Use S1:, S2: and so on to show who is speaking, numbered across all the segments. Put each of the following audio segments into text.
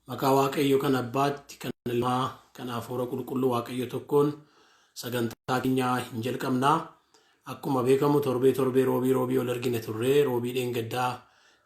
S1: Maqaa Waaqayyo kan Abbaatti, kan Ilmaa, kan Hafuura Qulqulluu Waaqayyo tokkoon sagantaa keenyaa hin jalqabnaa. Akkuma beekamu torbee torbee roobii roobii ol argina turre. Roobii dheengaddaa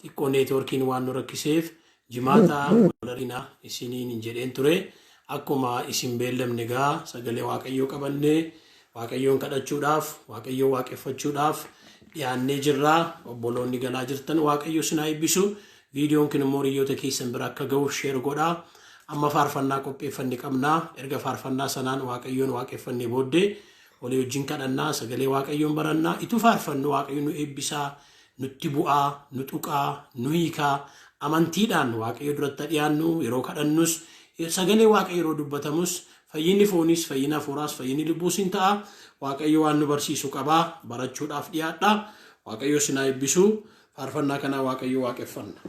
S1: xiqqoo neetworkiin waan nu rakkiseef jimaata wal argina isiniin hin jedheen ture. Akkuma isin beellamne egaa sagalee Waaqayyoo qabannee Waaqayyoon kadhachuudhaaf, Waaqayyoon waaqeffachuudhaaf dhiyaannee jirra. Obboloonni galaa jirtan Waaqayyo isin haa eebbisu. Viidiyoon kun immoo hiriyoota keessan bira akka ga'uuf share godhaa. Amma faarfannaa qopheeffanne qabna. Erga faarfannaa sanaan Waaqayyoon waaqeffannee booddee walii wajjin kadhannaa, sagalee Waaqayyoon barannaa. Itu faarfannu Waaqayyo nu eebbisaa, nutti bu'aa, nu tuqaa, nu hiikaa. Amantiidhaan Waaqayyo duratti dhiyaannu yeroo kadhannus, sagalee Waaqayyo yeroo dubbatamus fayyinni fooniis, fayyina hafuuraas, fayyinni lubbuus hin ta'a. Waaqayyo waan nu barsiisu qabaa. Barachuudhaaf dhiyaadha. Waaqayyo isin haa eebbisu. Faarfannaa kanaa Waaqayyo waaqeffanna.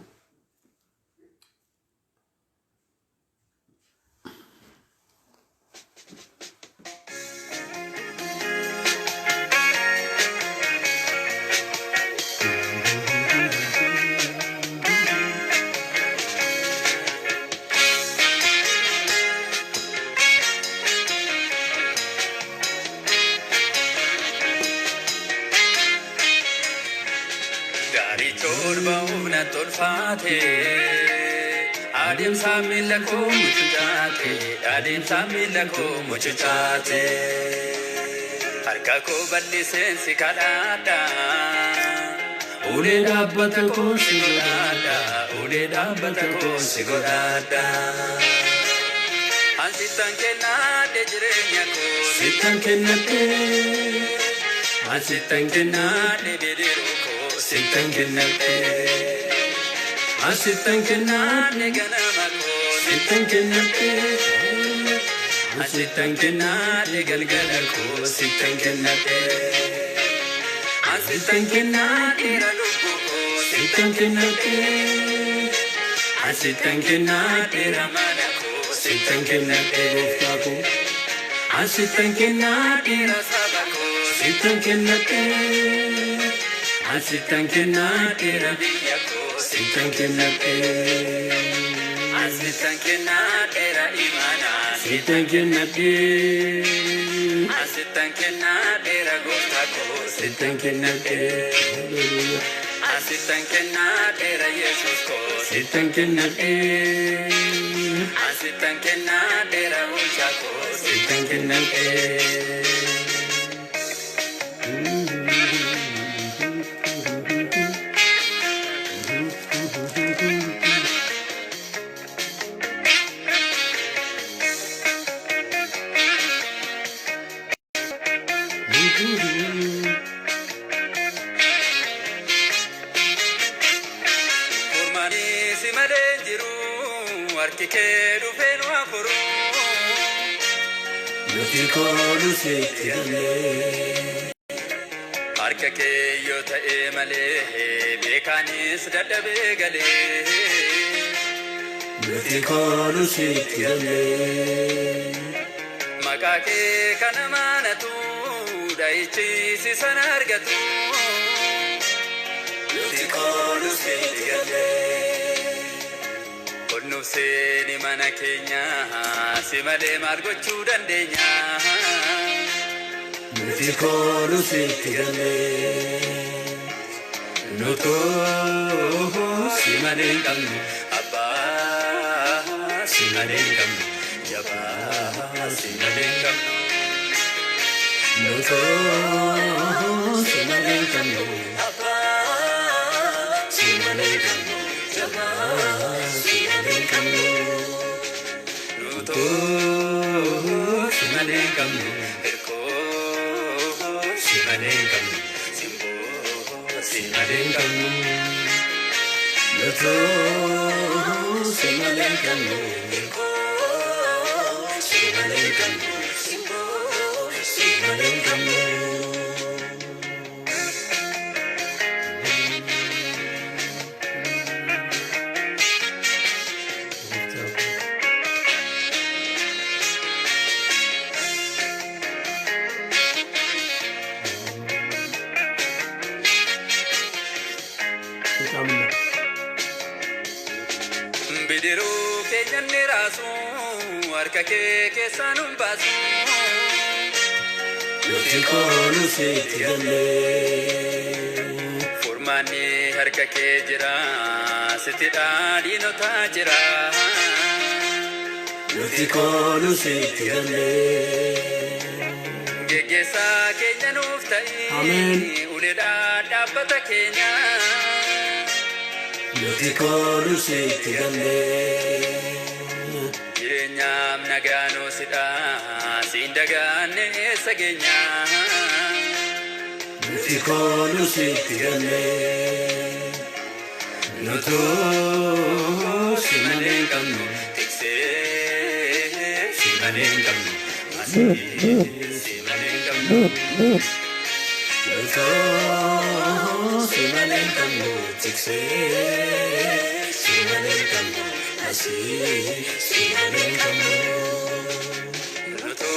S2: Gaarii torba humna tolfaate, adeemsa miila koo mucucaate, adeemsa miila koo mucucaate. Harka koo bal'iseen si kadhadha, ulee dhaabbata koo si godhadha, ulee dhaabbata koo si godhadha. An sittan kennadhe jireenya koo, sittan kennadhe, an sittan kennadhe bidiruu koo, sittan kennadhe, an sittan kennadhe ganama koo, sittan kennadhe, an sittan kennadhe galgala koo, sittan kennadhe, an sittan kennadheera lubbuu koo, sittan kennadhe, an sittan kennadheera mana koo, sittan kennadhe gooftaa koo, an sittan kennadheera saba koo, sittan kennadhe, an sittan kennadheera biyya koo, sittan kennadhe, an sittan kennadheera imana, sittan kennadhe, an sittan kennadheera gooftaa koo, sittan kennadhe, an sittan kennadheera Yesuus koo, sittan kennadhe, an sittan kennadheera oolchaa koo, sittan kennadhe. Furmaanni si malee hin jiru, harki kee dhufee nu haa furu.
S1: Nuti kooluu sitti galee.
S2: Harka kee yoo ta'e malee, beekaanis dadhabee galee.
S1: Nuti kooluu sitti galee.
S2: Maqaa kee kana maanatu, dhahichisi sana argatu. Nuti kooluu sitti galee. Ol nuuf seeni mana keenya, si malee maal gochuu dandeenya?
S1: Nuti kooluu sitti galee.
S2: Nutoo si malee hin qabnu, abbaa si malee hin qabnu, jabaa si malee hin qabnu.
S1: Nutoo si malee hin qabnu.
S2: Abbaa
S1: si malee hin qabnu. Jabaa si malee hin qabnu.
S2: Nutoo si malee hin qabnu, hirkoo si malee hin qabnu, simboo si malee hin qabnu.
S1: Nutoo si malee hin qabnu.
S2: Hirkoo si malee hin qabnu, simboo si malee hin qabnu.
S1: Qabna.
S2: Bidiruu keenya ni raasu harka kee keessaa nun baasu.
S1: Nuti koonu sitti gallee.
S2: Furmaanni harka kee jira sitti dhaadhiinota jira.
S1: Nuti koonu sitti gallee.
S2: Geggeessaa keenya nuuf
S1: Ameen.
S2: ta'i uleedhaa dhaabbata keenya.
S1: Nuti koonu sitti gallee.
S2: Jireenyaaf nagaa nuusidha siin dagaanne eessa geenya.
S1: Nuti koonu sitti gallee. Nutuu si malee hin qabnu.
S2: Tiksee si malee hin qabnu. Masii si malee hin qabnu.
S1: Nutuu si malee hin qabnu. Tiksee si malee hin qabnu. Masii si malee hin qabnu.
S2: Nutuu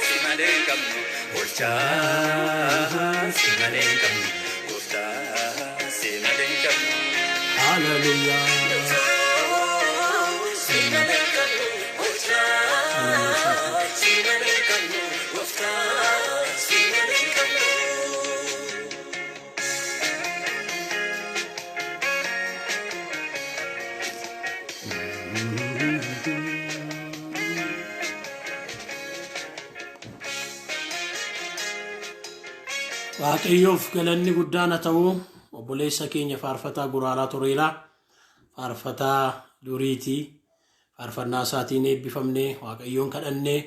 S2: si malee hin qabnu. Oolchaa si malee hin qabnu. Gooftaa si malee hin qabnu.
S1: Hallelujah.
S2: Si malee hin qabnu. Oolchaa si malee hin qabnu. Gooftaa si malee hin qabnu.
S1: Waaqayyoof galanni guddaan haa ta'u. Obboleessa keenya faarfataa Guraaraa Toreeraa faarfataa duriitii faarfannaa isaatiin eebbifamnee Waaqayyoon kadhannee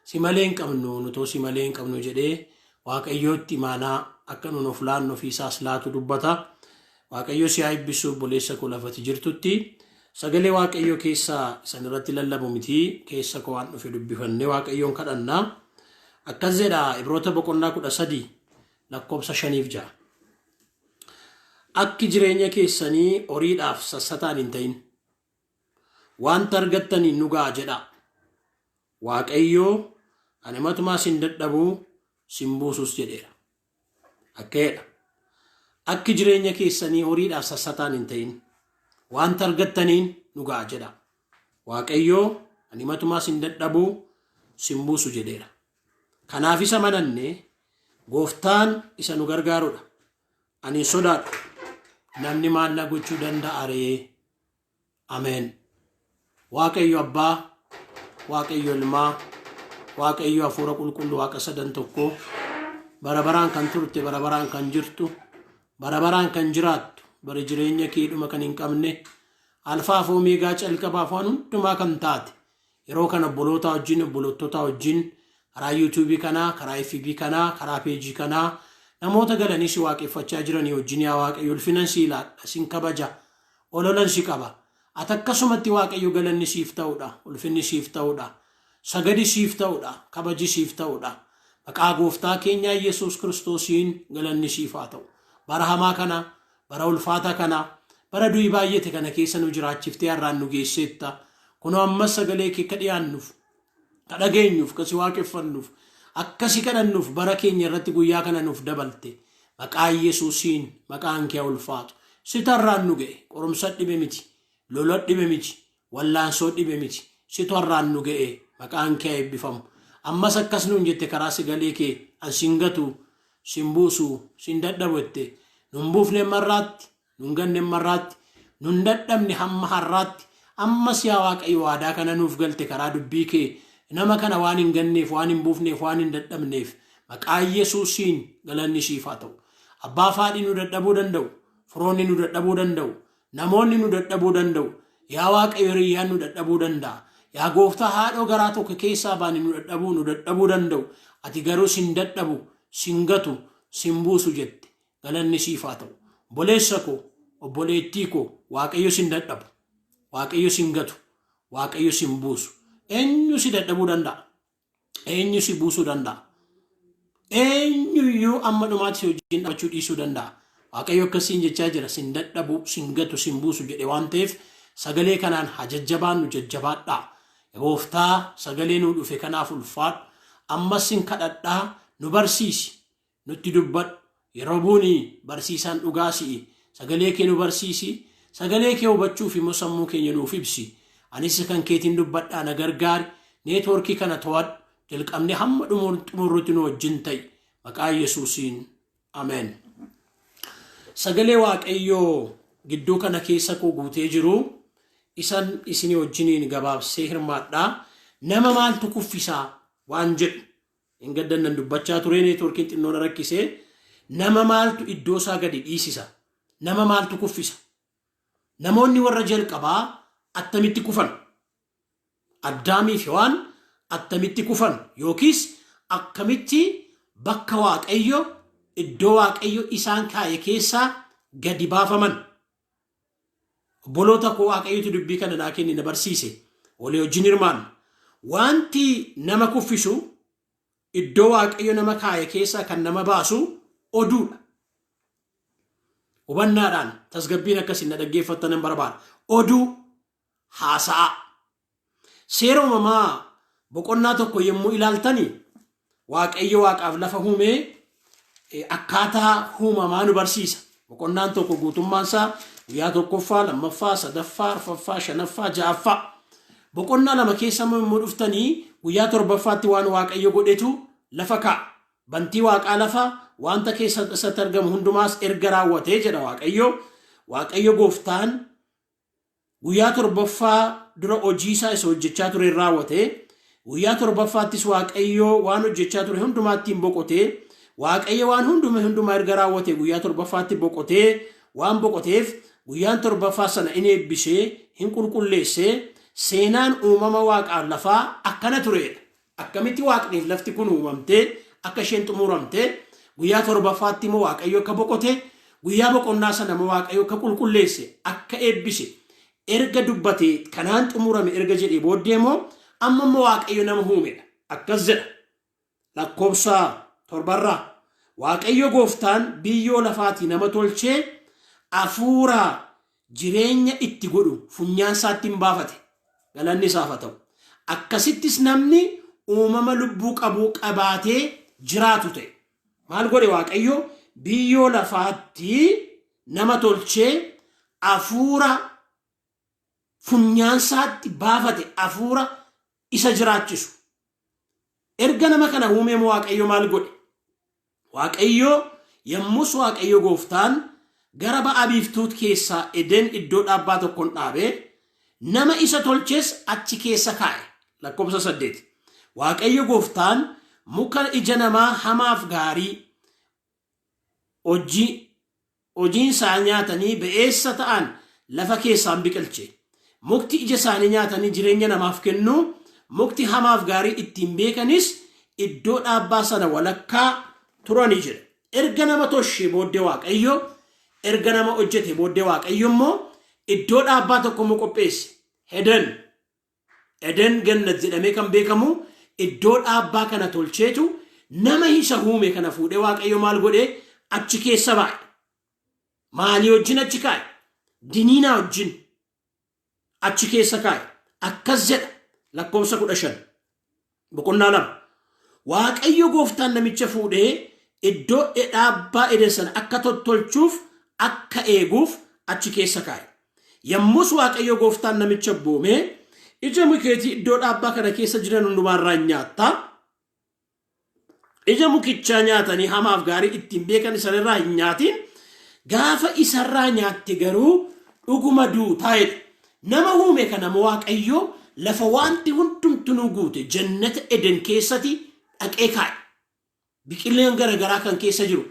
S1: si malee hin qabnu nutoo si malee hin qabnu jedhee Waaqayyootti imaanaa akka nun of laannu ofiisaas laatu dubbata. Waaqayyo si haa eebbisu obboleessa koo lafati jirtutti. Sagalee Waaqayyoo keessaa isan irratti lallabu miti keessa koo waan dhufe dubbifannee Waaqayyoon kadhannaa. Akkas jedha Ibroota boqonnaa 13 lakkoofsa 5-6. Akki jireenya keessanii horiidhaaf sassataan hin ta'in. Wanta argattaniin nu ga'a jedha. Waaqayyoo ani matumaa sin dadhabuu sin buusus jedheera. Akka jedha. Akki jireenya keessanii horiidhaaf sassataan hin ta'in. Wanta argattaniin nu ga'a jedha. Waaqayyoo ani matumaa sin dadhabuu sin buusu jedheera. Kanaaf isa amananne gooftaan isa nu gargaarudha. Ani hin sodaadhu. Namni maal na gochuu danda'a ree? Ameen. Waaqayyo Abbaa, Waaqayyo Ilmaa, Waaqayyo Hafuura Qulqulluu Waaqa sadan tokko bara baraan kan turte, bara baraan kan jirtu, bara baraan kan jiraattu, bara jireenya kee dhuma kan hin qabne, alfaa fi omeegaa calqabaaf waan hundumaa kan taate, yeroo kana obboloota wajjin, obbolottota wajjin, karaa yuutuubii kanaa, karaa FB kanaa, karaa peejii kanaa, namoota galanii si waaqeffachaa jiranii wajjin yaa Waaqayyo ulfinan si ilaadha, sin kabaja, ololan si qaba. Ati akkasumatti Waaqayyo galanni siif ta'uudha, ulfinni siif ta'uudha, sagadi siif ta'uudha, kabaji siif ta'uudha. Maqaa gooftaa keenyaa Yesuus Kiristoosiin galanni siif haa ta'u. Bara hamaa kana, bara ulfaata kana, bara du'i baay'ate kana keessa nu jiraachiftee har'aan nu geesseetta. Kunoo ammas sagalee kee ka dhiyaannuuf, ka dhageenyuuf, ka si waaqeffannuuf, akkasi kadhannuuf bara keenya irratti guyyaa kana nuuf dabalte. Maqaa Yesuusiin maqaan kee ulfaatu. Situ har'aan nu ga'e, qorumsa dhibe miti, lola dhibe miti, wallaansoo dhibe miti. Situ har'aan nu ga'e, maqaan kee eebbifamu. Ammas akkas nuun jette karaa sagalee kee an sin gatu, sin buusu, sin dadhabu jette. Nun buufne marraatti, nun ganne marraatti, nun dadhabne hamma har'aatti. Ammas yaa Waaqayyo waadaa kana nuuf galte karaa dubbii kee nama kana waan hin ganneef, waan hin buufneef, waan hin dadhabneef maqaa Yesuusiin galanni siif haa ta'u. Abbaa faadhii nu dadhabuu danda'u, firoonni nu dadhabuu danda'u, namoonni nu dadhabuu danda'u. Yaa Waaqayyo hiriyyaan nu dadhabuu danda'a. Yaa gooftaa haadhoo garaa tokko keessaa baane nu dadhabuu danda'u. Ati garuu sin dadhabu, sin gatu, sin buusu jette. Galanni siif haa ta'u. Obboleessa koo, obboleettii koo, Waaqayyo sin dadhabu. Waaqayyo sin gatu. Waaqayyo sin buusu. Eenyu si dadhabuu danda'a? Eenyu si buusuu danda'a? Eenyuyyuu amma dhumaatti si wajjin dhaabachuu dhiisuu danda'a. Waaqayyo akkasiin jechaa jira. Sin dadhabu, sin gatu, sin buusu jedhe waan ta'eef sagalee kanaan haa jajjabaannu, jajjabaadhaa. Gooftaa sagalee nuu dhufe kanaaf ulfaadhu. Ammas sin kadhadhaa nu barsiisi. Nutti dubbadhu. Yeroo buuni barsiisaan dhugaa si'i. Sagalee kee nu barsiisi. Sagalee kee hubachuuf immoo sammuu keenya nuuf ibsi. Anis kan keetiin dubbadhaa, na gargaari. Neetwoorkii kana to'adhu. Jalqabnee hamma xumurrutti nu wajjin ta'i. Maqaa Yesuusiin. Ameen. Sagalee Waaqayyoo gidduu kana keessa koo guutee jiru isan isinii wajjiniin gabaabsee hirmaadhaa. Nama maaltu kuffisaa waan jedhu. Hin gaddannan dubbachaa ture, neetwoorkiin xinnoo na rakkisee. Nama maaltu iddoo isaa gadi dhiisisa? Nama maaltu kuffisa? Namoonni warra jalqabaa attamitti kufan? Addaamii fi Hewaan attamitti kufan? Yookiis akkamitti bakka Waaqayyo, iddoo Waaqayyo isaan kaa'e keessaa gadi baafaman? Obboloota koo, Waaqayyotu dubbii kana naa kenne, na barsiise. Walii wajjin hirmaanna. Wanti nama kuffisu, iddoo Waaqayyo nama kaa'e keessaa kan nama baasu oduudha. Hubannaadhaan tasgabbiin akkasiin na dhaggeeffattan nan barbaada. Oduu haasa'aa. Seera Uumamaa boqonnaa 1 yommuu ilaaltani, Waaqayyo waaqaaf lafa uumee akkaataa uumamaa nu barsiisa. Boqonnaan 1 guutummaan isaa guyyaa tokkoffaa, lammaffaa, sadaffaa, arfaffaa, shanaffaa, ja'affaa. Boqonnaa 2 keessa immoo dhuftanii guyyaa torbaffaatti waan Waaqayyo godhetu lafa kaa'a. Bantii waaqaa, lafa, wanta keessa isatti argamu hundumaas erga raawwatee jedha Waaqayyo. Waaqayyo gooftaan guyyaa torbaffaa dura hojii isaa isa hojjechaa ture raawwate. Guyyaa torbaffaattis Waaqayyo waan hojjechaa ture hundumaatti hin boqote. Waaqayyo waan hundumaa erga raawwate guyyaa torbaffaatti boqotee waan boqoteef, guyyaan torbaffaa sana in eebbisee, hin qulqulleessee. Seenaan uumama waaqaaf lafaa akkana turedha. Akkamitti waaqniif lafti kun uumamtee akka isheen xumuramte, guyyaa torbaffaatti immoo Waaqayyo akka boqote, guyyaa boqonnaa sana immoo Waaqayyo akka qulqulleesse, akka eebbise erga dubbate, kanaan xumurame erga jedhee booddee immoo amma immoo Waaqayyo nama uumedha. Akkas jedha lakkoofsa 7rraa: Waaqayyo gooftaan biyyoo lafaatii nama tolchee, hafuura jireenya itti godhu funyaan isaatti hin baafate. Galanni isaaf haa ta'u. Akkasittis namni uumama lubbuu qabu qabaatee jiraatu ta'e. Maal godhe Waaqayyo? Biyyoo lafaatti nama tolchee, hafuura funyaan isaatti baafate, hafuura isa jiraachisu. Erga nama kana uumee immoo Waaqayyo maal godhe? Waaqayyo yommus, Waaqayyo gooftaan gara ba'a biiftuut keessaa Eden iddoo dhaabbaa tokkon dhaabe, nama isa tolches achi keessa kaa'e. Lakkoofsa 8. Waaqayyo gooftaan muka ija namaa hamaaf gaarii hojiin isaa nyaatanii ba'eessa ta'an lafa keessaan biqilche. Mukti ija isaanii nyaatanii jireenya namaaf kennu, mukti hamaaf gaarii ittiin beekanis iddoo dhaabbaa sana walakkaa turanii jedha. Erga nama toshee booddee Waaqayyo, erga nama hojjete booddee Waaqayyo immoo iddoo dhaabbaa tokko immoo qopheesse. Eden. Eden Gannat jedhamee kan beekamu iddoo dhaabbaa kana tolcheetu, nama isa uume kana fuudhee Waaqayyo maal godhee achi keessa baa'e? Maalii wajjin achi kaa'e? Diniinaa wajjin achi keessa kaa'e. Akkas jedha lakkoofsa 15 boqonnaa 2. Waaqayyo gooftaan namicha fuudhee iddoo dhaabbaa Eden sana akka tottolchuuf, akka eeguuf achi keessa kaa'e. Yommus Waaqayyo gooftaan namicha boomee, "Ija mukeetii iddoo dhaabbaa kana keessa jiran hundumaarraa hin nyaatta. Ija mukichaa nyaatanii hamaaf gaarii ittiin beekan isarraa hin nyaatin. Gaafa isarraa nyaatte garuu dhuguma duutaa" jedhe. Nama uume kana immoo Waaqayyo lafa wanti hundumtuu guute, jannata Eden keessatti dhaqee kaa'e. Biqileen garaagaraa kan keessa jiru,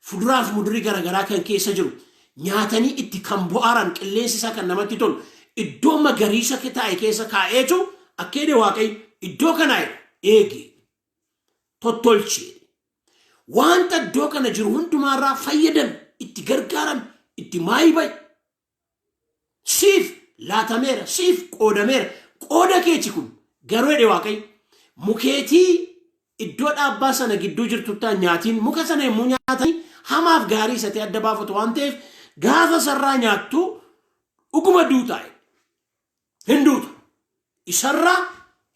S1: fuduraaf mudurii garaagaraa kan keessa jiru, nyaatanii itti kan bo'aaran, qilleensi isaa kan namatti tolu, iddoo magariisa taa'e keessa kaa'eetu akka jedhe Waaqayyo, "Iddoo kanaa eegi, tottolchi. Wanta iddoo kana jiru hundumaarraa fayyadami, itti gargaarami, itti maayii ba'i. Siif laatameera, siif qoodameera, qooda keeti kun. Garuu," jedhe Waaqayyo, "mukeetii iddoo dhaabbaa sana gidduu jirtuttaa nyaatiin. Muka sana yommuu nyaatanii hamaaf gaarii isa ta'e adda baafatu waan ta'eef, gaafa sarraa nyaattu dhuguma duutaa, hin duuta. Isarraa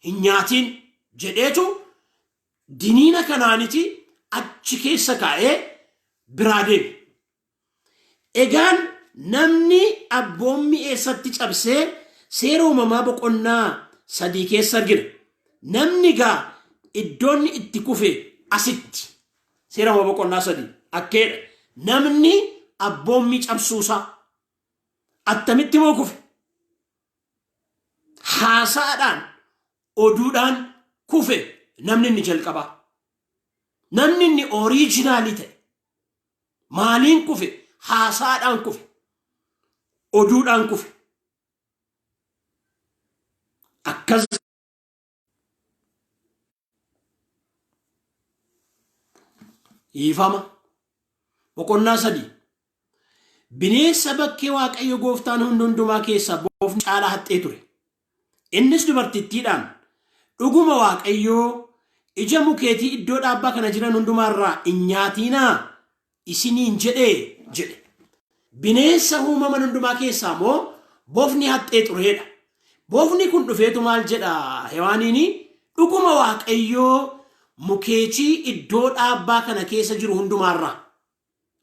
S1: hin nyaatiin" jedheetu diniina kanaaniti achi keessa kaa'ee biraa deeme. Egaan Namni abboommii eessatti cabsee seera uumamaa boqonnaa 3 keessa argina. Namni gaa iddoonni itti kufe asitti. Seera uumamaa boqonnaa 3 akkeedha. Namni abboommii cabsuusaa attamitti immoo kufe? Haasaadhaan, oduudhaan kufe namni inni jalqabaa. Namni inni oriijinaalii ta'e maaliin kufe? Haasaadhaan kufe. Oduudhaan kufe. Akkas dhiifama. Boqonnaa 3. Bineensa bakkee Waaqayyo gooftaan hundumaa keessaa bofni caalaa haxxee ture. Innis dubartittiidhaan, Dhuguma Waaqayyo ija mukeetii iddoo dhaabbaa kana jiran hundumaa irraa hin nyaatiinaa isiniin jedhee jedhe. Bineensa uumaman hundumaa keessaa immoo bofni haxxee tureedha. Bofni kun dhufeetu maal jedha Hewaaniini? Dhuguma Waaqayyo mukeetii iddoo dhaabbaa kana keessa jiru hundumaarraa.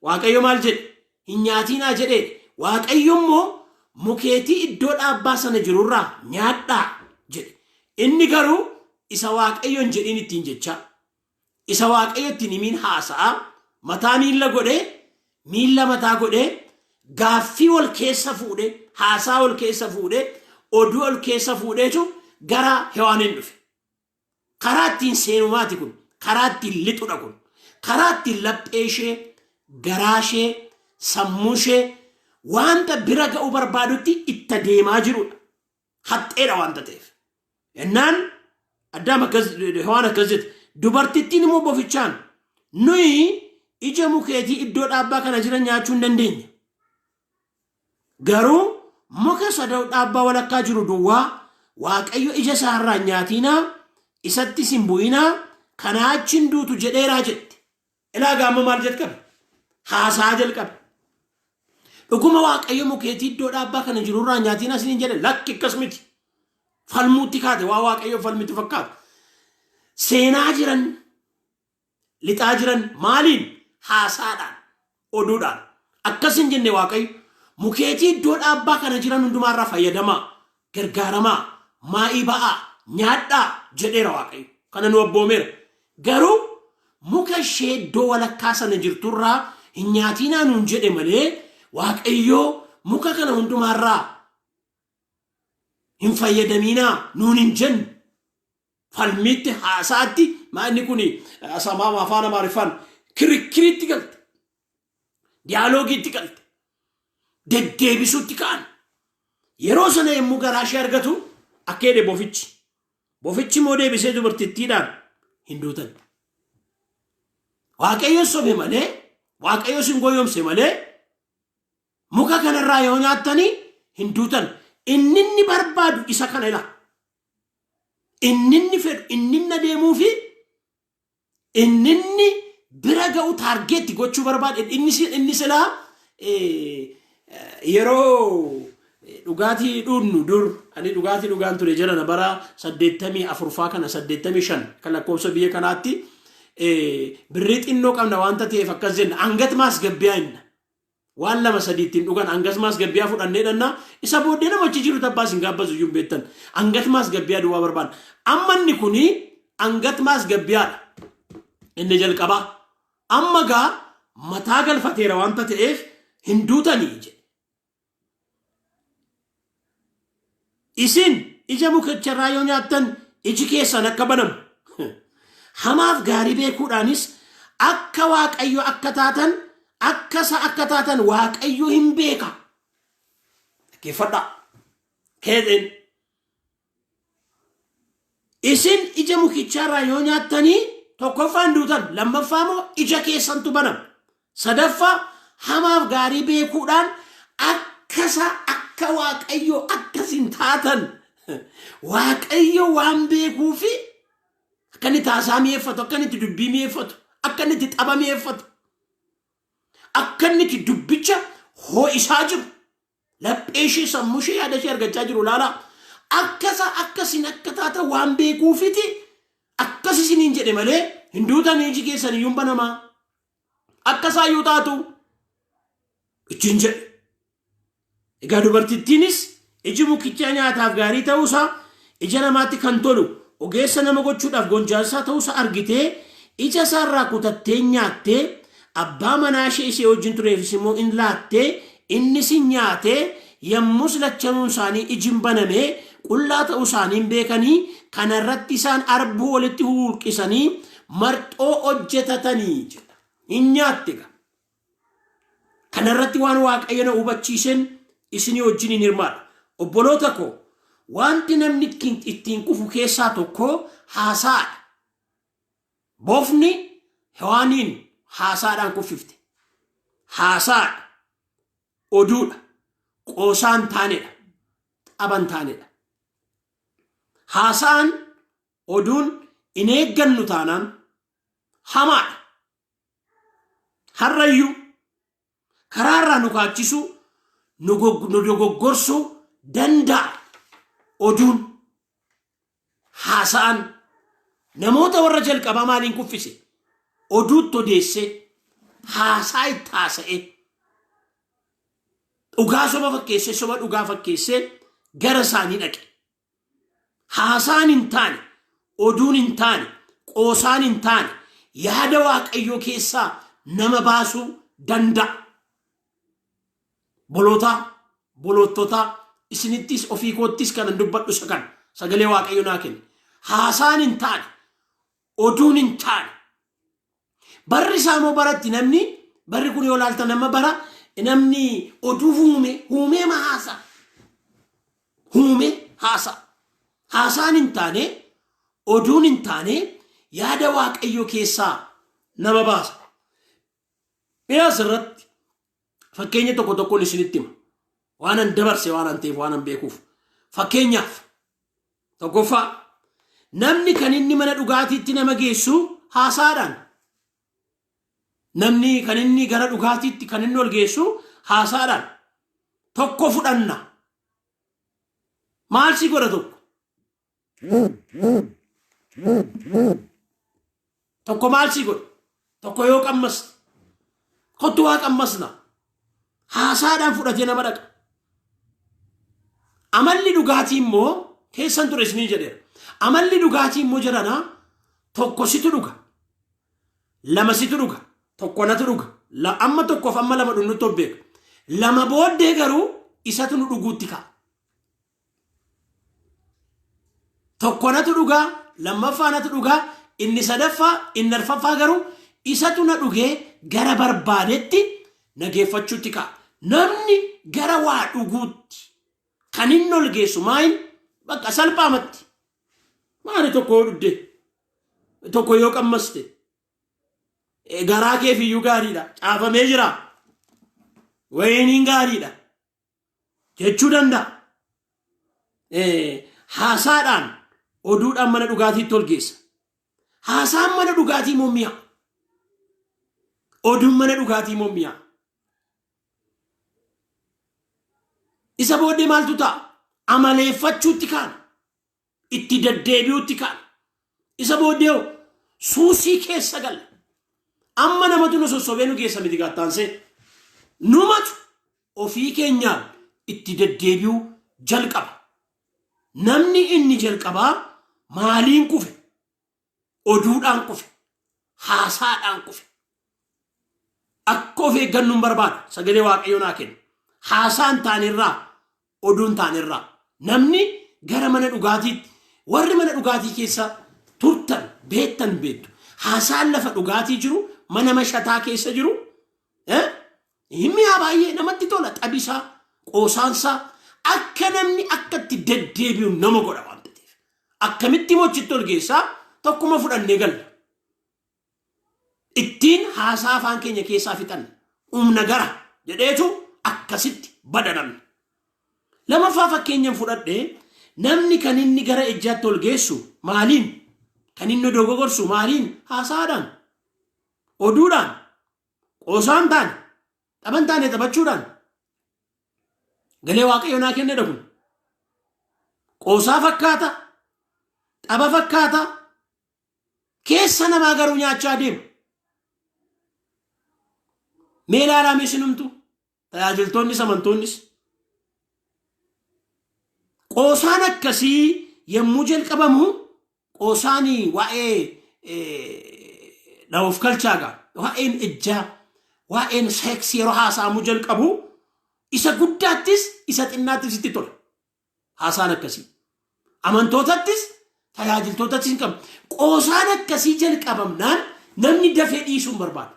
S1: Waaqayyo maal jedhe? Hin nyaatiinaa jedhee. Waaqayyo immoo mukeetii iddoo dhaabbaa sana jirurraa nyaadhaa jedhe. Inni garuu isa Waaqayyo hin jedhiin ittiin jechaa. Isa Waaqayyo ittiin himiin haasa'aa mataa miilla godhee miilla mataa godhee gaaffii wal keessa fuudhee haasaa wal keessa fuudhee oduu wal keessa fuudheetu gara Hewaaniin dhufe. Karaa ittiin seenumaati kun. Karaa ittiin lixudha kun. Karaa ittiin laphee ishee, garaa ishee, sammuu ishee wanta bira ga'uu barbaadutti itti deemaa jirudha. Haxxeedha wanta ta'eef. Ennaan Addaam akkas Hewaan akkas jette. Dubartittiin immoo bofichaan nuyi ija mukeetii iddoo dhaabbaa kana jiran nyaachuu hin dandeenya. Garuu muka isa dhaabbaa walakkaa jiru duwwaa Waaqayyo ija isaa irraa hin nyaatiinaa, isattis hin bu'inaa, kanaa achi hin duutu jedheeraa jette. Ilaa gaamma maal jalqabe? Haasaa jalqabe. Dhuguma Waaqayyo mukeetii iddoo dhaabbaa kana jiru irraa nyaatiinaa isiniin jedhe lakki akkas miti. Falmuutti kaate waa Waaqayyo falmitu fakkaata. Seenaa jiran lixaa jiran maaliin? Haasaadhaan, oduudhaan. Akkas hin jenne Waaqayyo. Mukeetii iddoo dhaabbaa kana jiran hundumaarraa fayyadamaa, gargaaramaa, maa'ii ba'aa, nyaadhaa jedheera Waaqayyo. Kana nu abboomeera. Garuu muka ishee iddoo walakkaa sana jirturraa hin nyaatiinaa nuun jedhe malee Waaqayyo muka kana hundumaarraa hin fayyadamiinaa nuun hin jenne. Falmiitti haasaatti maa inni kun asamaama afaan Amaariffaan kirikkiriitti galte. Diyaaloogiitti galte. Deddeebisuutti ka'an. Yeroo sana yommuu garaa ishee argatu akka jedhe bofichi. Bofichi immoo deebisee dubartittiidhaan hin duutan. Waaqayyo sobe malee, Waaqayyo sin goyyomse malee muka kanarraa yoo nyaattanii hin duutan. Inni inni barbaadu isa kana ila. Inni inni fedhu, inni inni adeemuu fi inni inni bira ga'u taargeetti gochuu barbaade inni silaa yeroo dhugaatii dhugnu dur ani dhugaatii dhugaan ture jedhana bara 84 faa kana 85 kan lakkoofsa biyya kanaatti birrii xinnoo qabna waanta ta'eef akkas jenna angat maasgabbiyaa jenna. Waan lama sadii ittiin dhugan angas maasgabbiyaa fudhannee dhanna isa booddee nama achi jiru tabbaa isin gaabbasu iyyuu hin beektan. Angat maasgabbiyaa duwwaa barbaanna. Amma inni kuni angat maasgabbiyaadha. Inni jalqabaa. Amma gaa mataa galfateera wanta ta'eef hin duutanii jedhe. Isin ija mukicharraa yoo nyaattan iji keessan akka banamu. Hamaaf gaarii beekuudhaanis akka Waaqayyo akka taatan akka isa akka taatan Waaqayyo hin beeka. Dhaggeeffadhaa. Keexeen. Isin ija mukichaarraa yoo nyaattanii tokkoffaan duutan lammaffaa immoo ija keessantu banama. Sadaffaa hamaaf gaarii beekuudhaan akkasa akka Waaqayyoo akkasin taatan Waaqayyo waan beekuufi akka inni taasaa mi'eeffatu akka inni itti dubbii mi'eeffatu akka inni itti tapha mi'eeffatu akka inni itti dubbicha ho'isaa jiru Laphee ishee, sammuu ishee, yaada ishee argachaa jiru ilaalaa. Akkasa akkasin akka taatan waan beekuufiti akkas isiniin jedhe malee hin duutanii iji keessan iyyuu hin banamaa. Akkasaa iyyuu taatu ittiin jedhe. Egaa dubartittiinis iji mukichaa nyaataaf gaarii ta'uusaa, ija namaatti kan tolu, ogeessa nama gochuudhaaf gonjaasaa ta'uusaa argitee ija isaarraa kutattee nyaattee, abbaa manaa ishee ishee wajjin tureefis immoo in laattee, innis in nyaatee. Yommus lachanuun isaanii iji hin banamee, qullaa ta'uu isaanii hin beekanii. Kanarratti isaan arbuu walitti huurqisanii marxoo hojjetatanii jedha. Hin nyaatte egaa. Kanarratti waan Waaqayyo na hubachiiseen isinii wajjin hin hirmaadha. Obboloota koo, wanti namni ittiin kufu keessaa tokko haasaadha. Bofni Hewaaniin haasaadhaan kuffifte. Haasaadha. Oduudha. Qoosaa hin taanedha. Tapha hin taanedha. Haasaan, oduun hin eeggannu taanaan hamaadha. Har'ayyuu karaarraa nu kaachisuu, nu dogoggorsuu danda'a. Oduun, haasa'an namoota warra jalqabaa maaliin kuffise? Oduutti odeessee, haasaa itti haasa'ee, dhugaa soba fakkeessee, soba dhugaa fakkeessee gara isaanii dhaqe. Haasaan hin taane, oduun hin taane, qoosaan hin taane yaada Waaqayyoo keessaa nama baasuu danda'a. Bolootaa, boloottotaa, isinittis ofii koottis kanan dubbadhu isa kana, sagalee Waaqayyo naa kenne. Haasaan hin taane, oduun hin taane. Barri isaa immoo baratti namni, barri kun yoo ilaaltan amma bara namni oduu huume huumee ma haasaa. Huume haasaa. Haasaan hin taane, oduun hin taane yaada Waaqayyoo keessaa nama baasa. Mee asirratti fakkeenya tokko tokkoon isinitti hima. Waan an dabarse waan an ta'eef, waan an beekuuf. Fakkeenyaaf, tokkoffaa, namni kan inni mana dhugaatiitti nama geessu haasaadhaan. Namni kan inni gara dhugaatiitti kan inni ol geessu haasaadhaan. Tokko fudhanna. Maal si godha tokko? Tokko maal si godha? Tokko yoo qammaste. Kottu waa qammasna. Haasaadhaan fudhatee nama dhaqa. Amalli dhugaatii immoo keessan ture isinii jedheera. Amalli dhugaatii immoo jedhana, tokko situ dhuga. Lama situ dhuga. Tokko natu dhuga. Amma tokkoof amma lama dhugnutti of beeka. Lama booddee garuu isatu nu dhuguutti ka'a. Tokko natu dhugaa, lammaffaa natu dhugaa, inni sadaffaa, inni arfaffaa garuu isatu na dhugee gara barbaadetti na geeffachuutti ka'a. Namni gara waa dhuguutti kan inni ol geessu maayin bakka salphaamatti. Maali tokko yoo dhugde, tokko yoo qammaste, garaa keef iyyuu gaariidha. Caafamee jira. Wayiniin gaariidha jechuu danda'a. Haasaadhaan, oduudhaan mana dhugaatiitti ol geessa. Haasaan mana dhugaatii immoo mi'a. Oduun mana dhugaatii immoo mi'a. Isa booddee maaltu ta'a? Amaleeffachuutti kaana. Itti deddeebi'uutti kaana. Isa booddee hoo suusii keessa galla. Amma namatu nu sossobee nu geessa miti gaattaansee. Numatu ofii keenyaan itti deddeebi'uu jalqaba. Namni inni jalqabaa maaliin kufe? Oduudhaan kufe. Haasaadhaan kufe. Akka of eeggannu hin barbaada. Sagalee Waaqayyoo naa kenna. Haasaan taanerraa, oduun taanerraa. Namni gara mana dhugaatiitti, warri mana dhugaatii keessa turtan beektan beektu. Haasaan lafa dhugaatii jiru, mana mashataa keessa jiru, hin mi'aa, baay'ee namatti tola. Xabisaa, qoosaansaa akka namni akka itti deddeebi'u nama godha waan ta'eef. Akkamitti mochitti ol geessaa? Tokkuma fudhannee galla. Ittiin haasaa afaan keenya keessaa fixan humna gara jedheetu akkasitti bada namni. Lamaffaa fakkeenyan fudhadhe, namni kan inni gara ejjaatti ol geessu maaliin? Kan inni dogogorsu maaliin? Haasaadhaan. Oduudhaan. Qoosaan taane. Taphan taane taphachuudhaan. Galee Waaqayyo naa kennedha kun. Qoosaa fakkaata. Tapha fakkaata. Keessa namaa garuu nyaachaa deema. Mee ilaalaa, mee isinumtu tajaajiltoonnis amantoonnis. Qoosaan akkasii yommuu jalqabamu, qoosaan waa'ee dhahuuf kalchaagaa, waa'een ejjaa, waa'een seeksii yeroo haasa'amuu jalqabu, isa guddaattis isa xinnaattis itti tola. Haasaan akkasii. Amantootattis tajaajiltootattis hin qabu. Qoosaan akkasii jalqabamnaan namni dafee dhiisuu hin barbaadu.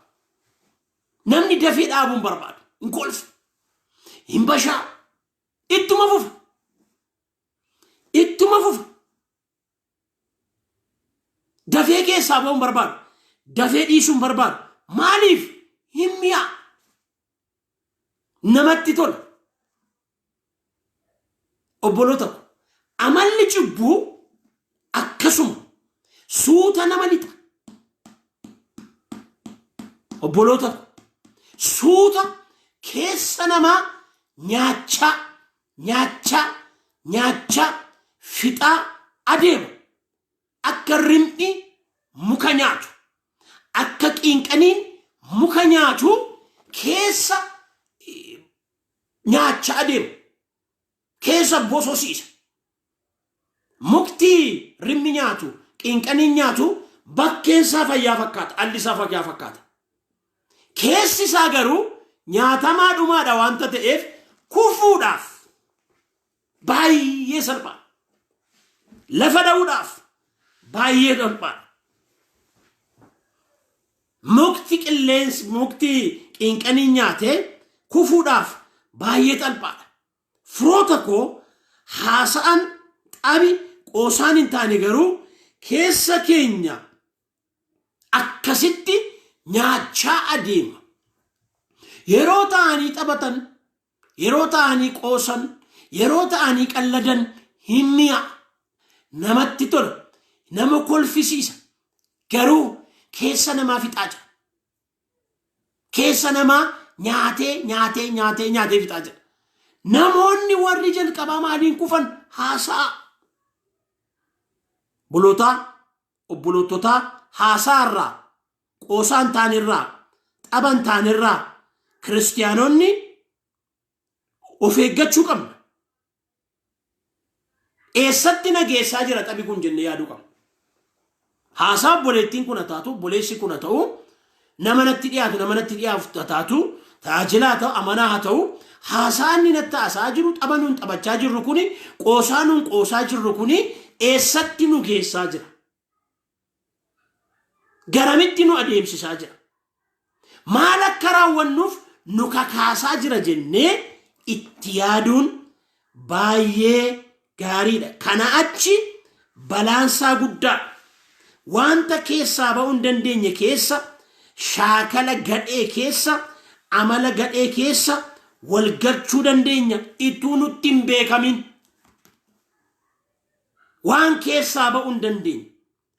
S1: Namni dafee dhaabuu hin barbaadu. Hin kolfu. Hin bashaa. Ittuma fufa. Ittuma fufa. Dafee keessaa ba'uu hin barbaadu. Dafee dhiisuu hin barbaadu. Maaliif? Hin mi'aa. Namatti tola. Obboloota ko, amalli cubbuu akkasuma suuta nama lixa. Obboloota ko, suuta keessa namaa nyaachaa nyaachaa nyaachaa fixaa adeema. Akka rim'i muka nyaatu, akka qiinqaniin muka nyaatu keessa nyaachaa adeema. Keessa bososiisa. Mukti rimmi nyaatu, qiinqaniin nyaatu, bakkeen isaa fayyaa fakkaata, alli isaa fayyaa fakkaata. Keessi isaa garuu nyaatamaa dhumaadha waanta ta'eef kufuudhaaf baay'ee salphaadha. Lafa dha'uudhaaf baay'ee salphaadha. Mukti qilleensi, mukti qiinqaniin nyaatee kufuudhaaf baay'ee salphaadha. Firoota koo, haasa'an, xabi, qoosaan hin taane garuu keessa keenya akkasitti nyaachaa adeema. Yeroo ta'anii taphatan, yeroo ta'anii qoosan, yeroo ta'anii qalladan hin mi'a. Namatti tola, nama kolfisiisa. Garuu keessa namaa fixaa jira. Keessa namaa nyaatee nyaatee nyaatee nyaatee fixaa jira. Namoonni warri jalqabaa maaliin kufan? Haasa'a. Bolootaa, obboloototaa, haasaa irraa, qoosaa hin taane irraa, tapha hin taane irraa kiristiyaanonni of eeggachuu qabna. Eessatti na geessaa jira taphi kun jennee yaaduu qabna. Haasaa obboleettiin kun haa taatu, obboleessi kun haa ta'u, nama natti dhiyaatu, nama natti dhiyaatu haa taatu, tajaajilaa haa ta'u, amanaa haa ta'u, haasaa inni natti haasa'aa jiru, tapha nuun taphachaa jirru kuni, qoosaa nuun qoosaa jirru kuni eessatti nu geessaa jira? Garamitti nu adeemsisaa jira? Maal akka raawwannuuf nu kakaasaa jira jennee itti yaaduun baay'ee gaariidha. Kana achi balaansaa guddaadha. Wanta keessaa ba'uu hin dandeenye keessa, shaakala gadhee keessa, amala gadhee keessa wal galchuu dandeenya ituu nutti hin beekamin. Waan keessaa ba'uu hin dandeenye,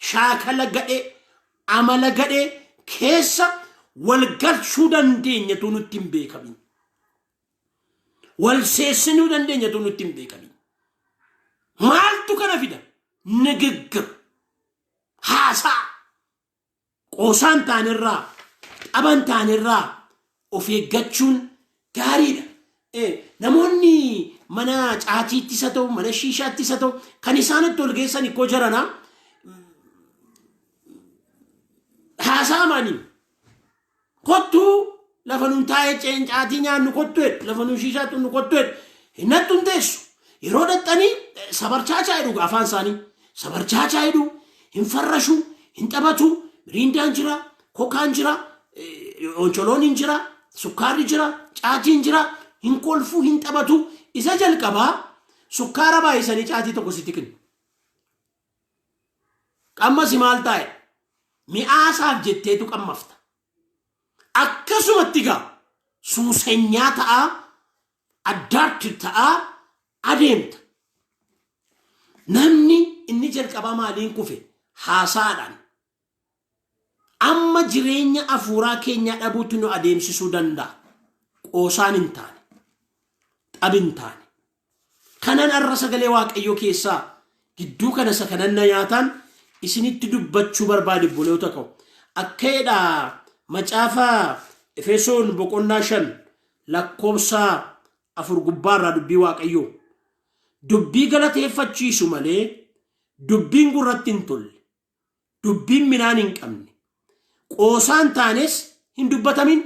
S1: shaakala gadhee, amala gadhee keessa wal galchuu dandeenya utuu nutti hin beekamin. Wal seessinuu dandeenya utuu nutti hin beekamin. Maaltu kana fida? Nigiggir. Haasaa. Qoosaan taanerraa, taphan taanerraa of eeggachuun gaariidha. Namoonni mana caatiittis haa ta'u, mana shiishaattis haa ta'u, kan isaan itti ol geessan ikkoo jaranaa haasaa maanii. Kottuu lafa nuun taa'ee caatii nyaannu kottu jedhu, lafa nuun shiishaa xunnu kottu jedhu. Hin nattu hin teessu. Yeroo dhaxxanii sabarchaachaa jedhu afaan isaanii. Sabarchaachaa jedhu, hin farrashu, hin taphatu, miriindaan jira, kokaan jira, oncholoon hin jira, sukkaarri jira, caatiin jira, hin kolfu, hin taphatu. Isa jalqabaa sukkaara baay'isanii caatii tokko sitti kennu. Qammasi maal taa'e? Mi'aasaaf jetteetu qammafta. Akkasumatti gaa suusenyaa ta'aa, addaatti ta'aa adeemta. Namni inni jalqabaa maaliin kufe? Haasaadhaan. Amma jireenya afuuraa keenyaa dhabuutti nu adeemsisuu danda'a. Qoosaan hin taane. Xabi hin taane. Kanan har'a sagalee Waaqayyoo keessaa gidduu kana isa kanan na nyaataan isinitti dubbachuu barbaade, obboloota koo. Akka jedha macaafa Efesoon boqonnaa 5 lakkoofsa 4 gubbaarraa dubbii Waaqayyoo. Dubbii galateeffachiisu malee dubbiin gurratti hin tolle, dubbiin midhaan hin qabne, qoosaan taanes hin dubbatamin.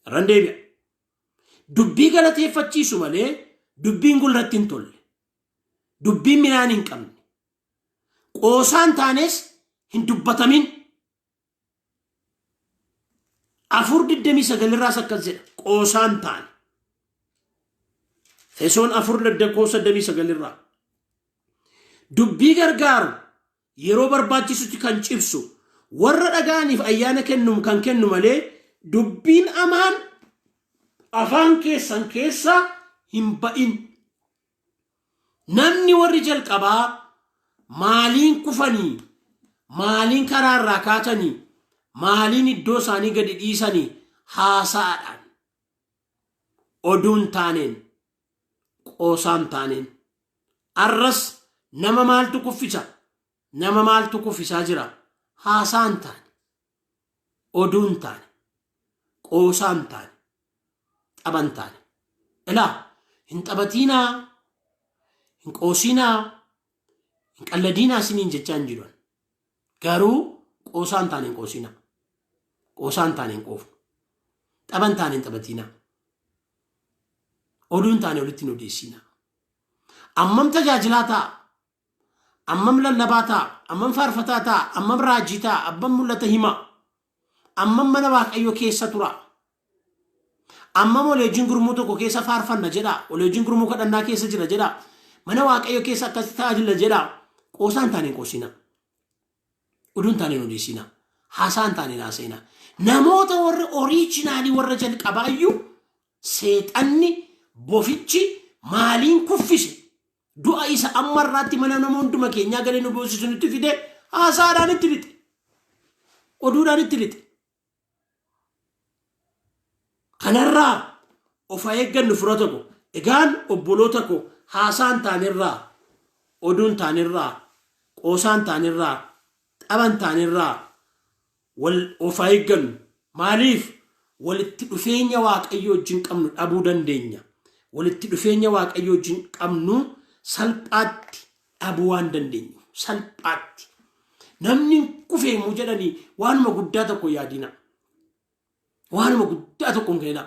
S1: Irran deebi'a. Dubbii galateeffachiisu malee dubbiin gurratti hin tolle, dubbiin midhaan hin qabne, qoosaan taanes hin dubbatamin. 4:29 irraas akkas jedha, qoosaan taane. Efesoon 4:29 irraa. Dubbii gargaaru yeroo barbaachisutti kan cibsu warra dhaga'aniif ayyaana kennu kan kennu malee dubbiin amaan afaan keessan keessaa hin ba'in. Namni warri jalqabaa maaliin kufanii, maaliin karaa irraa kaatanii, maaliin iddoo isaanii gadi dhiisanii? Haasa'aadhaan, oduun taaneen, qoosaan taaneen. Arras nama maaltu kuffisa? Nama maaltu kuffisaa jira? Haasaan taane, oduun taane, qoosaan taane, taphan taane. Ilaa, hin taphatiinaa, hin qoosinaa, hin qalladiinaa isiniin jechaa hin jiru. Garuu qoosaan taane hin qoosinaa. Qoosaan taane hin qoofnu. Taphan taane hin taphatiinaa. Oduun taane walitti hin odeessinaa. Ammam tajaajilaa ta'a? Ammam lallabaa ta'a? Ammam faarfataa ta'a? Ammam raajii ta'a? Ammam mul'ata hima? Ammam mana Waaqayyoo keessa tura? Ammam olii wajjin gurmuu tokko keessa faarfanna jedha? Olii wajjin gurmuu kadhannaa keessa jira jedha? Mana Waaqayyoo keessa akkasitti tajaajila jedha? Qoosaan taane hin qoosina. Oduun taane hin odeessina. Haasaan taane hin haasa'ina. Namoota warra oriijinaalii warra jalqabaayyuu seexanni bofichi maaliin kuffise? Du'a isa amma irraatti mana nama hunduma keenyaa galee nu boosisu nutti fide, haasaadhaan itti lixe. Oduudhaan itti lixe. Kanarraa of haa eeggannu, fira tokko. Egaan obboloota koo, haasaan taanerraa, oduun taanerraa, qoosaan taanerraa, taphan taanerraa wal of haa eeggannu. Maaliif? Walitti dhufeenya Waaqayyo wajjin qabnu dhabuu dandeenya. Walitti dhufeenya Waaqayyo wajjin qabnu salphaatti dhabuu waan dandeenyu. Salphaatti. Namni hin kufe yommuu jedhanii waanuma guddaa tokko yaadina. Waanuma guddaa tokko hin kennina.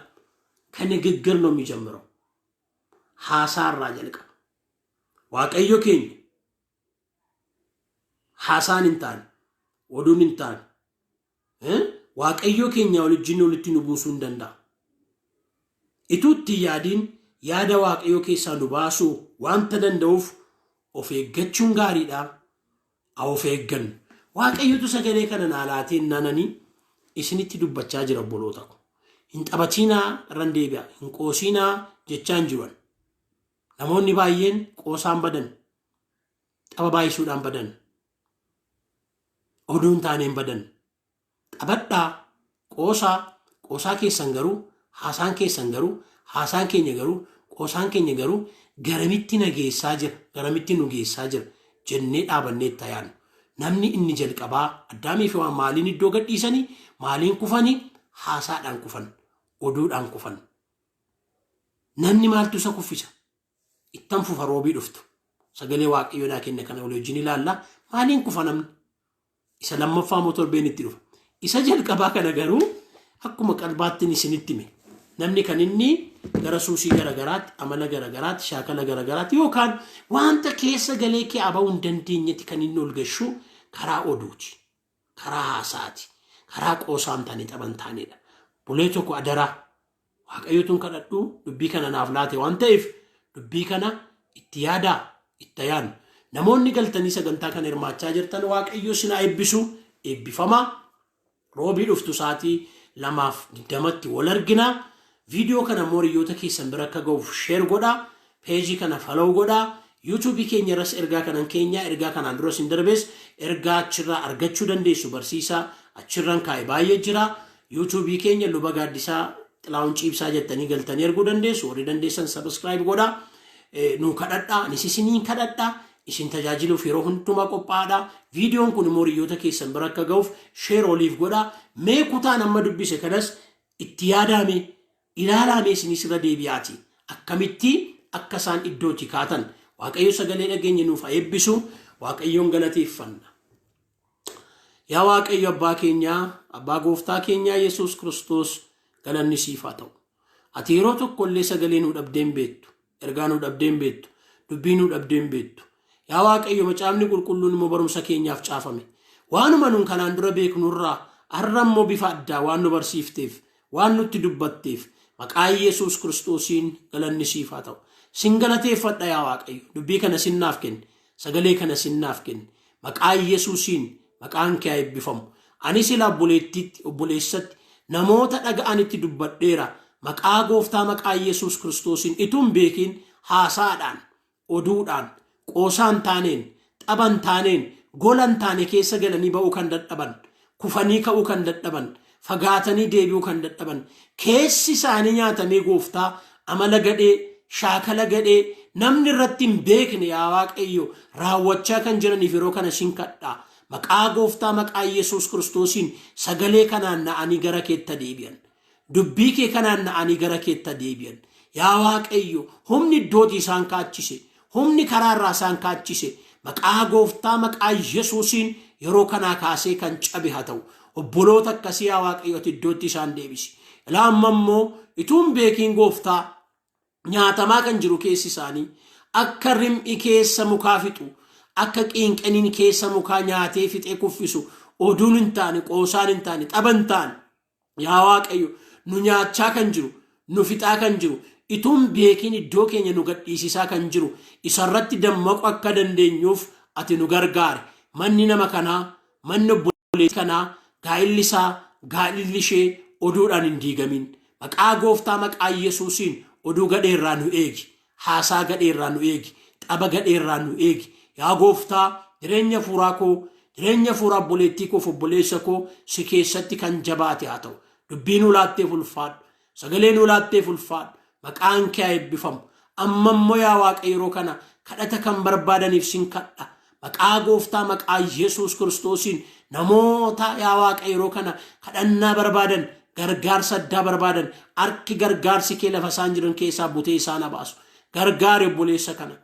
S1: ከንግግር ነው የሚጀምረው። Haasaa irraa jalqaba. Waaqayyo keenya haasaan hin taane, oduun hin taane, Waaqayyo keenya wajjin walitti nu buusuu hin danda'a. Ituu itti yaadiin yaada Waaqayyoo keessaa nu baasuu wanta danda'uuf of eeggachuun gaariidha. Haa of eeggannu. Waaqayyotu sagalee kana naa laatee naananii isinitti dubbachaa jira, obboloota ko. Hin taphatiinaa, irran deebi'a. Hin qoosiinaa jechaa hin jiran. Namoonni baay'een qoosaan badan. Tapha baay'isuudhaan badan. Oduun taaneen badan. Taphadhaa, qoosaa, qoosaa keessan garuu, haasaan keessan garuu, haasaan keenya garuu, qoosaan keenya garuu garamitti na geessaa jira, garamitti nu geessaa jira jennee dhaabannee itti yaadnu. Namni inni jalqabaa Addaamii fi Hewaan maaliin iddoo gadhiisanii, maaliin kufanii? Haasaadhaan kufan, oduudhaan kufan. Namni maaltu isa kuffisa? Ittan fufa roobii dhuftu. Sagalee Waaqayyoo naa kenne kana walii wajjin ilaalla. Maaliin kufa namni? Isa lammaffaa immoo torbeen itti dhufa. Isa jalqabaa kana garuu akkuma qalbaattiin isinitti hime. Namni kan inni gara suusii garagaraatti, amala garagaraatti, shaakala garagaraatti yookaan wanta keessa galee kee ba'uu hin dandeenyetti kan inni ol gashu karaa oduuti. Karaa haasaati. Karaa qoosaa hin taane, tapha hin taanedha. Bulee tokko, adaraa. Waaqayyotuun kadhadhu, dubbii kana naaf laate waan ta'eef dubbii kana itti yaadaa, itti yaadnu. Namoonni galtanii sagantaa kana hirmaachaa jirtan, Waaqayyo isin haa eebbisu, eebbifamaa. Roobii dhuftu sa'aatii 2:20tti wal argina. Viidiyoo kana immoo hiriyoota keessan bira akka ga'uuf share godhaa. Peejii kana follow godhaa. Yuutuubii keenya irras ergaa kanan keenya, ergaa kanaan dura isin darbees ergaa achirraa argachuu dandeessu, barsiisaa achirran kaa'e baay'ee jira. Yuutuubii keenya Luba Gaaddisaa Xilaa'uun Ciibsaa jettanii galtanii arguu dandeessu. Warri dandeessan subscribe godhaa. Nu kadhadhaa. Anis isiniin kadhadhaa. Isin tajaajiluuf yeroo hundumaa qophaa'aadha. Viidiyoon kun immoo hiriyoota keessan bira akka ga'uuf share oliif godhaa. Mee kutaan amma dubbise kanas itti yaadaame, ilaalaame, isinis irra deebi'aati. Akkamitti akka isaan iddootii kaatan. Waaqayyo sagalee dhageenye nuuf haa eebbisu. Waaqayyoon galateeffanna. Yaa Waaqayyo abbaa keenyaa, abbaa gooftaa keenyaa Yesuus Kiristoos galanni siif haa ta'u. Ati yeroo tokko illee sagalee nuu dhabdee hin beektu, ergaa nuu dhabdee hin beektu, dubbii nuu dhabdee hin beektu. Yaa Waaqayyo macaafni qulqulluun immoo barumsa keenyaaf caafame. Waanuma nuun kanaan dura beeknurraa har'a immoo bifa addaa waan nu barsiifteef, waan nutti dubbatteef maqaa Yesuus Kiristoosiin galanni siif haa ta'u. Sin galateeffadha yaa Waaqayyo. Dubbii kana sinnaaf kenne. Sagalee kana sinnaaf kenne. Maqaa Yesuusiin maqaan kee haa eebbifamu. Ani sila obboleettiitti, obboleessatti, namoota dhaga'anitti dubbadheera. Maqaa gooftaa maqaa Yesuus Kiristoosiin utuu hin beekin haasaadhaan, oduudhaan, qoosaan taaneen, taphan taaneen, golan taane keessa galanii ba'uu kan dadhaban, kufanii ka'uu kan dadhaban, fagaatanii deebi'uu kan dadhaban, keessi isaanii nyaatamee gooftaa amala gadhee, shaakala gadhee, namni irratti hin beekne yaa Waaqayyo raawwachaa kan jiraniif yeroo kana sin kadhaa. Maqaa gooftaa maqaa Yesuus Kiristoosiin sagalee kanaan na'anii gara keetta deebi'an. Dubbii kee kanaan na'anii gara keetta deebi'an. Yaa Waaqayyo humni iddootii isaan kaachise, humni karaa irraa isaan kaachise, maqaa gooftaa maqaa Yesuusiin yeroo kanaa kaasee kan cabe haa ta'u. Obboloota akkasii yaa Waaqayyo ati iddootti isaan deebisi. Ilaa amma immoo utuu hin beekiin gooftaa nyaatamaa kan jiru keessi isaanii akka rim'i keessa mukaa fixu, akka qiinqaniin keessa mukaa nyaatee fixee kuffisu, oduun hin taane, qoosaan hin taane, tapha hin taane. Yaa Waaqayyo nu nyaachaa kan jiru, nu fixaa kan jiru, utuu hin beekiin iddoo keenya nu gadhiisisaa kan jiru, isarratti dammaquu akka dandeenyuuf ati nu gargaari. Manni nama kanaa, manni obboleettii kanaa, gaa'illi isaa, gaa'illi ishee oduudhaan hin diigamin. Maqaa gooftaa maqaa Yesuusiin oduu gadheerraa nu eegi. Haasaa gadheerraa nu eegi. Tapha gadheerraa nu eegi. Yaa gooftaa jireenya fuuraa koo, jireenya fuuraa obboleettii koof obboleessa koo si keessatti kan jabaate haa ta'u. Dubbii nuu laatteef ulfaadhu. Sagalee nuu laatteef ulfaadhu. Maqaan kee haa eebbifamu. Amma immoo yaa Waaqa yeroo kana kadhata kan barbaadaniif sin kadha. Maqaa gooftaa maqaa Yesuus Kiristoosiin namoota yaa Waaqa yeroo kana kadhannaa barbaadan, gargaarsa addaa barbaadan, harki gargaarsi kee lafa isaan jiran keessaa butee isaan haa baasu. Gargaari obboleessa kana.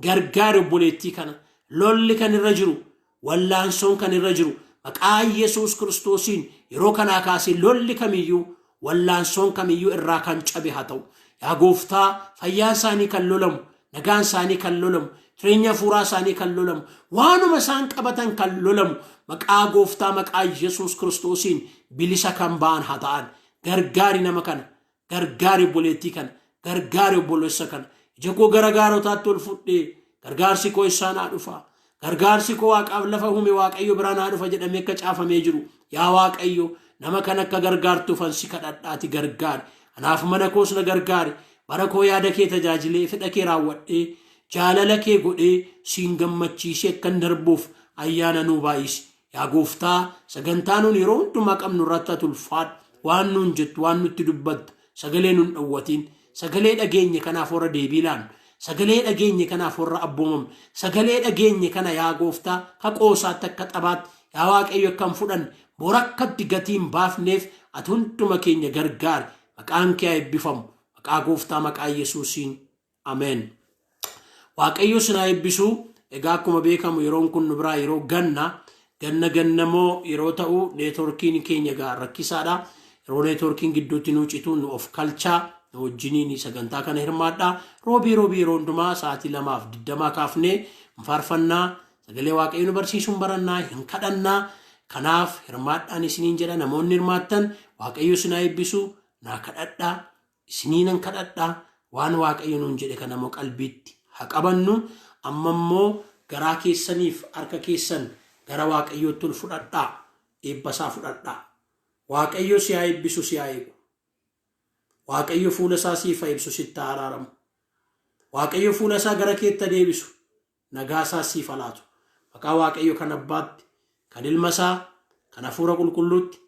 S1: Gargaari obboleettii kana. Lolli kan irra jiru, wallaansoon kan irra jiru, maqaa Yesuus Kiristoosiin yeroo kanaa kaasee lolli kamiyyuu, wallaansoon kamiyyuu irraa kan cabe haa ta'u. Yaa gooftaa fayyaan isaanii kan lolamu, nagaan isaanii kan lolamu, jireenya hafuuraa isaanii kan lolamu, waanuma isaan qabatan kan lolamu, maqaa gooftaa maqaa Yesuus Kiristoosiin bilisa kan ba'an haa ta'an. Gargaari nama kana, gargaari obboleettii kana, gargaari obboleessa kana. Ija koo gara gaarotaatti ol fudhee gargaarsi koo isaan haa dhufa. Gargaarsi koo waaqaaf lafa uume Waaqayyo biraa naa dhufa jedhamee akka caafamee jiru. Yaa Waaqayyo nama kan akka gargaartuuf an si kadhadhaati gargaari. Anaaf mana koos na gargaari. Bara koo yaada kee tajaajilee fedha kee raawwadhee jaalala kee godhee siin gammachiisee akkan darbuuf ayyaana nuu baay'isi. Yaa gooftaa sagantaa nuun yeroo hundumaa qabnu irratti ati ulfaadhu. Waan nuun jettu, waan nutti dubbattu, sagalee nun dhowwatiin. Sagalee dhageenye kanaaf warra deebii laannu. Sagalee dhageenye kanaaf warra abboomamnu. Sagalee dhageenye kana yaa gooftaa ka qoosaatti akka taphaatti yaa Waaqayyo akka hin fudhanne bor akka itti gatii hin baafneef ati hunduma keenya gargaari. Maqaan kee haa eebbifamu. Maqaa gooftaa maqaa Yesuusiin. Ameen. Waaqayyo isin haa eebbisu. Egaa akkuma beekamu yeroon kun nu biraa yeroo ganna. Ganna gannamoo yeroo ta'u neetworkiin keenya egaa rakkisaadha. Yeroo neetworkiin gidduutti nu citu nu of kalchaa nu wajjiniin sagantaa kana hirmaadha. Roobii roobii yeroo hundumaa sa'aatii 2:20 kaafnee hin faarfannaa. Sagalee Waaqayyo nu barsiisuun barannaa hin kadhannaa. Kanaaf hirmaadhaan isiniin jedha namoonni hirmaattan Waaqayyo isin haa eebbisu naa kadhadhaa. Isiniinan kadhadha waan Waaqayyo nuun jedhe kana immoo qalbiitti haa qabannu. Amma immoo garaa keessaniif harka keessan gara Waaqayyootti ol fudhadhaa. Eebba isaa fudhadhaa. Waaqayyo si haa eebbisu si haa eegu. Waaqayyo fuula isaa siif haa ibsu sitti haa araaramu. Waaqayyo fuula isaa gara keetti haa deebisu. Nagaa isaa siif haa laatu. Maqaa Waaqayyo kan Abbaatti, kan Ilma isaa, kan Hafuura Qulqulluutti